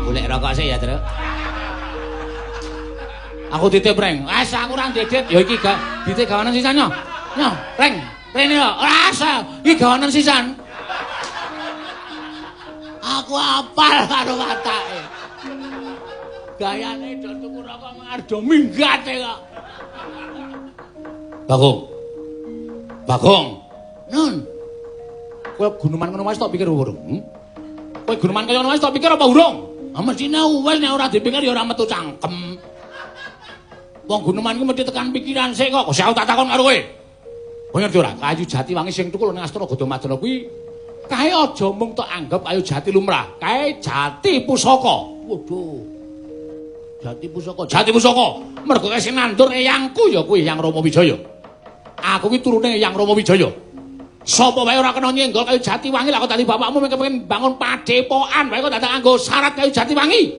Golek rokok sik ya, Truk. Aku titip, Reng. Wes aku ora ndedet. Ya iki gak ditip gawanan sisan yo. Nyo, Reng. Rene yo. Ora usah. Iki gawanan sisan. Aku apal karo watake. Gayane do tuku rokok arep do minggat kok. Bagong. Bagong. Nun. Kowe guneman ngono wae tok pikir urung? Hmm? Kowe guneman kaya ngono wae tok pikir apa urung? Ah mestine wis nek ora dipikir ya ora metu cangkem. Wong guneman iku mesti tekan pikiran sik kok. Kok aku tak takon karo kowe. Kowe ngerti ora? Kayu jati wangi sing tukul ning Astra Gadamadana kuwi kae aja mung tok anggap kayu jati lumrah. Kae jati pusaka. Waduh. Jati pusaka, jati pusaka. Mergo kae sing nandur eyangku ya kuwi Eyang Rama Wijaya. Aku ki turune Eyang Rama Wijaya. Sapa wae ora kena nyenggol kayu jati wangi lah kok dadi bapakmu mung kepengin bangun padepokan wae kok dadak nganggo syarat kayu jati wangi.